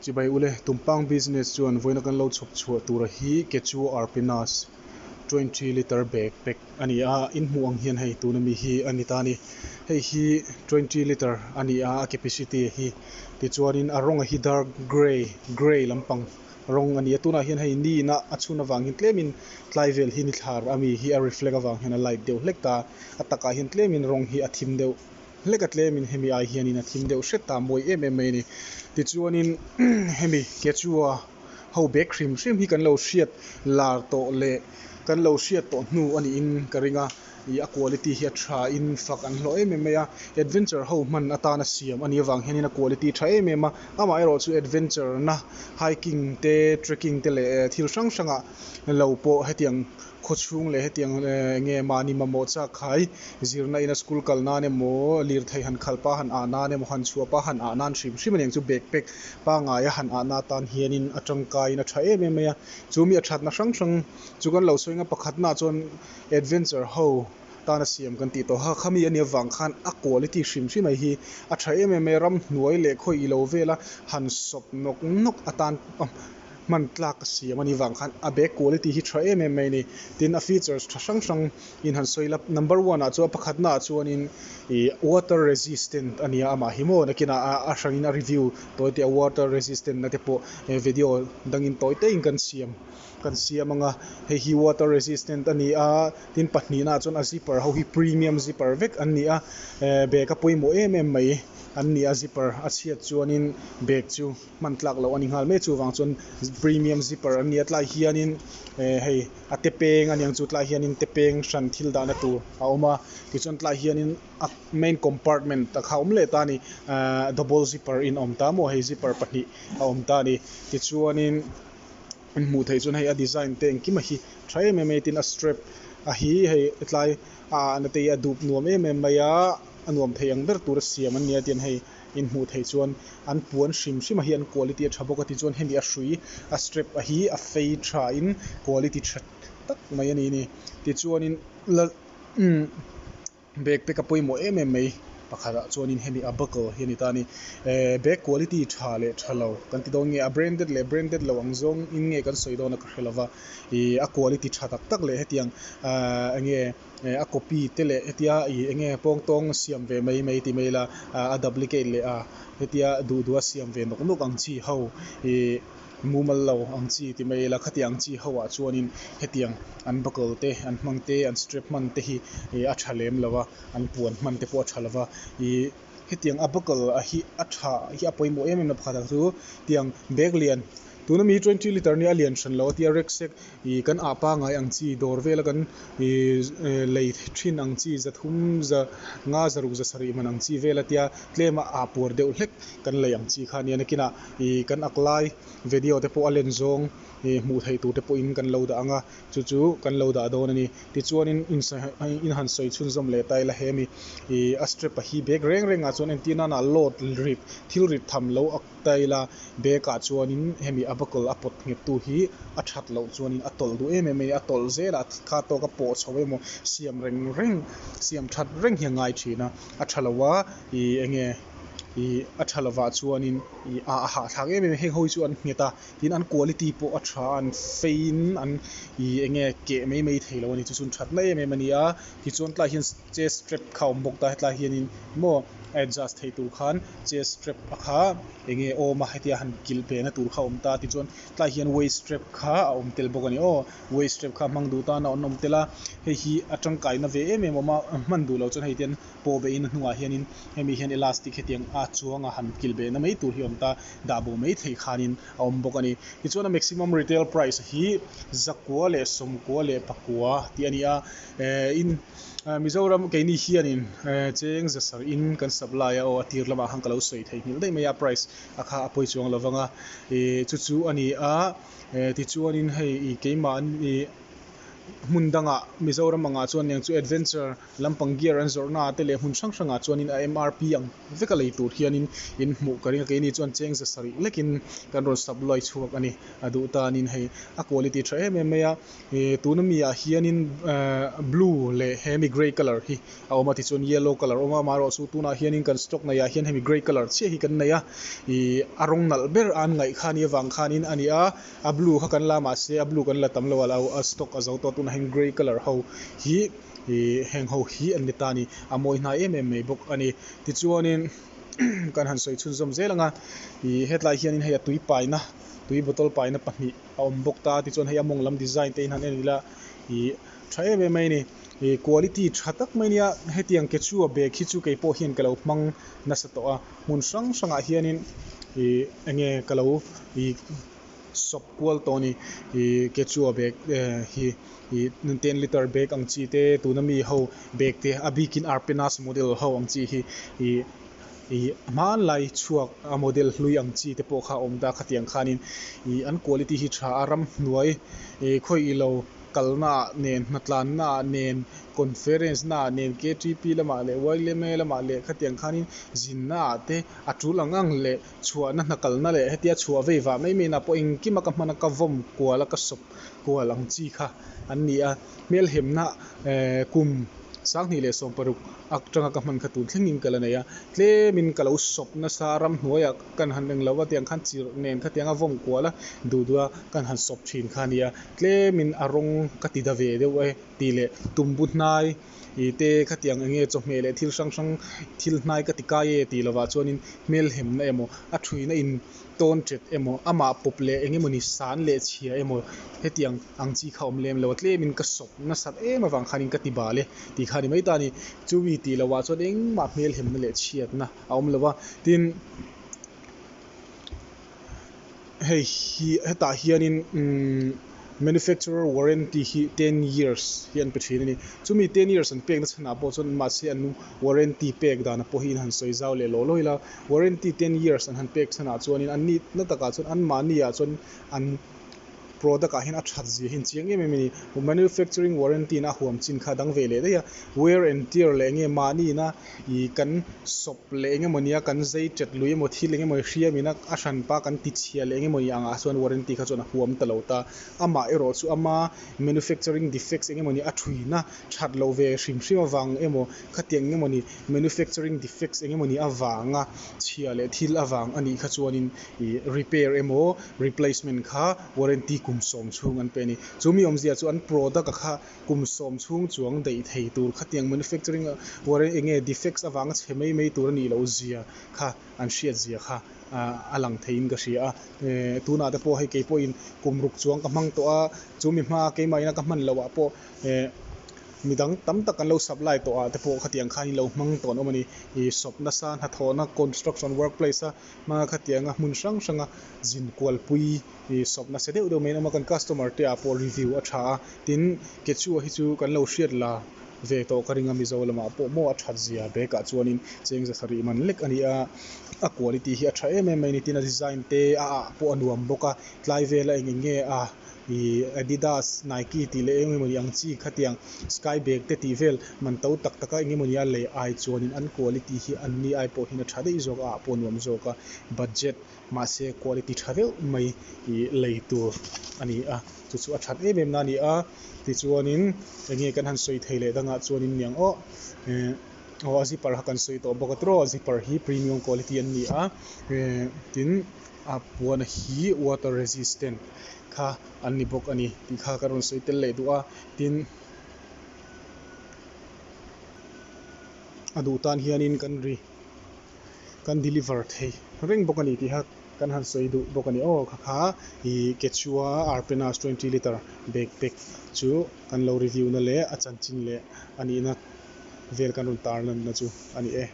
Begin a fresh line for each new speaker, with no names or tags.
Chibai ule, Tumpang business chuan vawiina kan lo chhawp chhuah tura hi Quechua Arpinas 20 litre bag pack a ni a, in hmuh ang hian hei tuna mi hi a ni ta a ni. Hei hi 20 litre a ni a, a capacity hi tichuanin a rawng hi dark grey, grey lampang rawng a ni a. Tunah hian hei ni ina a chhun avangin tlemin tlai vel hi ni thlar a mi hi a reflect avang hian a light deuh hlek ta a, a takah hian tlemin rawng hi a thim deuh. Hlek a tlemin hemi ai hianin a thim deuh hret ta mawi em em mai a ni. Tichuanin hemi Quechua ho bag hrim hrim hi kan lo hriat lar tawh leh kan lo hriat tawh hnu a niin ka ring a, ih a quality hi a tha in fak an hlawh em em mai a, adventure ho hman atana siam a nih avang hianin a quality tha em em a, amaherawh chu adventure na hiking te trekking te leh thil hrang hrang ah lo pawh hetiang Khawchhung leh hetiang nge mahni mamawh chak khai zirna ina school kal nan emaw lirthei han khalh pa han ah nan emaw han chhuah pa han ah nan hrim hrim a ni ang chu backpack pangngaia han ah na atan hianin a tangkaiin a tha em em mai a, chu mi a thatna hrang hrang chu kan lo sawi anga pakhatnaah chuan adventure ho tana siam kan tih tawh a khami a nih avang khan a quality hrim hrim mai hi a tha em em mai a ramhnuai leh khawi ilo vela han sawp nawk nawk atan hman tlak a siam a nih vang khan a bag quality hi tha em em mai a ni. Tin a features tha hrang hrang in han sawi la, number one ah chuan pakhatna ah chuanin ih water resistant a nia amah hi maw nakinah a hrangin a review tawi te a water resistant na te pawh video dangin tawi te in kan siam kan siam anga hei hi water resistant a ni a, tin pahnihna ah chuan a zipper ho hi premium zipper vek an ni a, bag a pawimawh em em mai an ni a zipper a chhiat chuanin bag chu. hman tlak loh a ni nghal mai chuvang chuan premium zipper an ni a tlai hianin eh hei a te peng a niang chu tlai hianin te peng hran thil dahna tur a awm a tichuan tlai hianin a main compartment a kha a awm leh ta a ni ahh double zipper in a awm ta maw hei zipper pahnih a awm ta a ni tichuanin in hmuh theih chuan hei a design te engkim a hi tha em em mai tin a strap a hi hei tlai a ahna te hi a dup nuam em em mai a a nuam thei ang ber tur a siam an ni a tian hei. In hmuh theih chuan an puan hrim hrim a hi an quality a tha bawk a tichuan hemi a hrui a strap a hi a fei tha in quality tha tak mai a ni ni tichuanin la umm bag pack a pawimawh em em mai pakhatah chuanin hemi a buckle hi a ni ta a ni ehh bag quality tha leh tha lo kan ti dawn nge a branded leh branded lo ang zawng in nge kan sawi dawn a ka hre lova ih a quality tha tak tak leh hetiang ahh eng nge. Eh a copy te leh hetia ih eng nge pawng tawng siam ve mai mai ti mai ila ah a duplicate leh a hetia duh duh a siam ve nawk nawk ang chi ho ih mumal lo ang chi ti mai ila khatiang ang chi ho ah chuanin hetiang an buckle te an hmang te an strap hman te hi ih a tha lem lo a an puan hman te pawh a tha lo va ih hetiang a buckle a hi a tha hi a pawimawh em em a pakhat ang chu tiang bag lian tuna mi 20 litre nia a lian hran lo a tia rucksack Ih kan ah pangai ang chi dawr vela kan ih lei thin ang chi za thum za nga za ruk za sarih man ang chi vel a tia tlem a ah puar deuh hlek kan lei ang chi kha a nia nakinah ih kan ak lai video te pawh a len zawng ih hmuh theih tur te pawhin kan lo dah ang a chu chu kan lo dah dawn a ni tichuanin in han sawi chhunzawm leh ta ila hemi ih a strap a hi bag reng reng ah chuan entir nana load rit thil rit tham lo a. Ta ila bag ah chuanin hemi a buckle a pawt nghet tu hi a that loh chuanin a tawlh duh em em mai a, a tawlh zel a kha tawk a pawh chho emaw siam reng reng siam that reng hi a ngai thin a, a tha lo a ih eng nge ih a tha lovah chuanin ih a hahthlak em em a heng ho hi chu an nghet a tin an quality pawh a tha a an fei in an ih eng nge keh mai mai thei lo a ni chu chuan thatna em em a ni a tichuan tlaiah hian chest strap kha a awm bawk ta hetlai hianin maw a adjust theih tur khan chest strap a kha eng nge awm a hetia han kilh ve na tur kha a awm ta tichuan tlaiah hian waist strap kha a awm tel bawk a ni aw waist strap kha hmang duh tan a an awm tel a hei hi a tangkaina ve em em a awm a hman duh loh chuan hei tian pawh behin a hnungah hianin hemi hian elastic hetiang a chuang a han kilh ve na mai tur hi a awm ta dah bo mai theih khanin a awm bawk a ni tichuan a maximum retail price hi zakua leh sawmkua leh pakua tih a ni a eh in Mizoram keini hianin cheng za sarhin kan supply a aw a tir lamah khan ka lo sawi thei nghilh daih mai a price a kha a pawi chuang lo vang a ih chu chu a ni a tichuanin hei ih keimah an ih Hmun dangah Mizoram angah chuan eng chu adventure lampang gear an zawrhna ah te leh hmun hrang hrangah chuanin a MRP ang vek a lei tur hianin in hmuh ka ring a keini chuan cheng za sarih lekin kan rawn supply chhuak a ni a duh tanin hei a quality tha em em mai a ih tuna mi ah hianin ehh blue leh hemi grey colour hi a awm a tichuan yellow colour a awm a amaherawhchu tunah hianin kan stock neih ah hian hemi grey colour chiah hi kan nei a ih a rawng nalh ber a an ngaih kha a nih avang khanin a ni a a blue kha kan la mahse a blue kan la tam lo a a stock a zo tawh a tunah hian grey colour ho hi ih heng ho hi an ni ta a ni a mawi hnai em em mai bawk a ni tichuanin kan han sawi chhunzawm zel ang a ih hetlai hianin hei a tui paina tui bottle paina pahnih a awm bawk ta tichuan hei a mawng lam design te in han en ila ih tha em em mai a ni ih quality tha tak mai ania hetiang Quechua bag hi chu kei pawh hian ka lo hmang nasa tawh a hmun hrang hrangah hianin ih enge ka lo ih sawp kual tawh a ni ih Quechua bag hi ih ten litre bag ang chi te tuna mi ho bag te a bikin Arpenaz model ho ang chi hi ih ih hmanlai chhuak a model hlui ang chi te pawh kha a awm ta khatiang khanin ih an quality hi tha a ramhnuai ih khawi ilo kalna ah nen hnatlanna ah nen conference na ah nen ktp lamah leh yma lamah leh khatiang khanin zinna ah te a tul ang ang leh chhuahna hna kalna leh hetia chhuah vei vah mai mai na pawh engkima ka hman a ka vawm kual a ka sawp kual ang chi kha an ni a hmelhemna ehh kum 2016 atanga ka hman kha tun thlengin ka la nei a tlemin ka lo sawp nasa a ramhnuaiah kan han eng lo a tiang khan chirh nen khatiang a vawm kual a duh duh a kan han sawp thin kha a ni a tlemin a rawng ka ti da ve deuh e tih leh tumbu hnai ih te khatiang eng nge chawhmeh leh thil hrang hrang thil hnai ka ti kai e tih lovah chuanin hmelhemna emaw a thuina in tawn tet emaw amah pawp leh eng emawni san leh chhia emaw hetiang ang chi kha awm lem lo a tlemin ka sawp nasat em avang khanin ka ti bal e tih kha a ni mai ta a ni. Chumi tih lovah chuan engmah hmelhemna leh chhiatna a awm lo va tin hei hi hetah hianin umm manufacturer warranty hi ten years hi an pe thin a ni chumi ten years an pekna chhanah pawh chuan mahse an warranty pek danah pawh hi in han sawi zau leh lawh lawih la warranty ten years an han pek chhanah chuanin an nihna takah chuan anmahni ah chuan an product ah hian a that zia hi an chiang em em a ni manufacturing warranty in a huam chin kha a dang ve leh daih a wear and tear leh enge mahni ina ih kan sawp leh eng emaw nia kan zai tet lui emaw thil eng emaw hriam ina a hranpa kan ti chhia leh eng emaw ni angah chuan warranty kha chuan a huam ta lo ta amah erawh chu ama manufacturing defects eng emaw ni a thuina that loh ve hrim hrim avang emaw khatiang eng emaw ni manufacturing defects eng emaw ni avanga chhia leh thil avang a nih kha chuanin ih repair emaw replacement kha warranty kum sawm chhung an pe a ni. Chu mi awmzia chu an product a kha kum sawm chhung chuang daih thei tur khatiang manufacturing warranty eng nge defects avanga chhe mai mai tur a nih loh zia kha an hriat zia kha a lang theiin ka hria a. Tunah te pawh hei kei pawhin kum ruk chuang ka hmang tawh a, chu mi hma keimah ina ka hman loh ah pawh midang tam tak kan lo supply tawh ah te pawh khatiang khan in lo hmang tawh an awm a ni. Ih sawp nasa hnathawhna construction workplace a hmanga khatianga hmun hrang hranga zin kualpui ih sawp nasa deuh deuh mai an awm a kan customer te ah pawh review a tha a tin Quechua hi chu kan lo hriat la ve tawh ka ring a Mizo lamah pawh maw a that zia bag ah chuanin cheng za sarih man lek a ni a a quality hi a tha em em mai a ni tin a design te a ah pawh a nuam bawk a tlai vela eng eng nge a ih Adidas Nike tih leh eng emawni ang chi khatiang sky bag te tih vel man to tak tak a eng emawni a lei ai chuanin an quality hi an ni ai pawh hian a tha daih zawk a ah pawh nuam zawk a budget mahse quality tha deuh mai ih lei tur a ni a chu chu a that em em na a ni a tichuanin eng nge kan han sawi thei leh dangah chuanin niang aw eh aw a zipper kha kan sawi tawh bawk a tiraw zipper hi premium quality an ni a eh tin a puan hi water resistant kha an ni bawk a ni tih kha ka rawn sawi tel leh duh a tin a duh tan hianin kan ri kan deliver thei reng bawk a ni tih kha kan han sawi duh bawk a ni aw kha kha ih Quechua Arpenaz twenty litre bag pack chu kan lo review na leh a chanchin leh a nihna vel kan rawn tar lan na chu a ni e.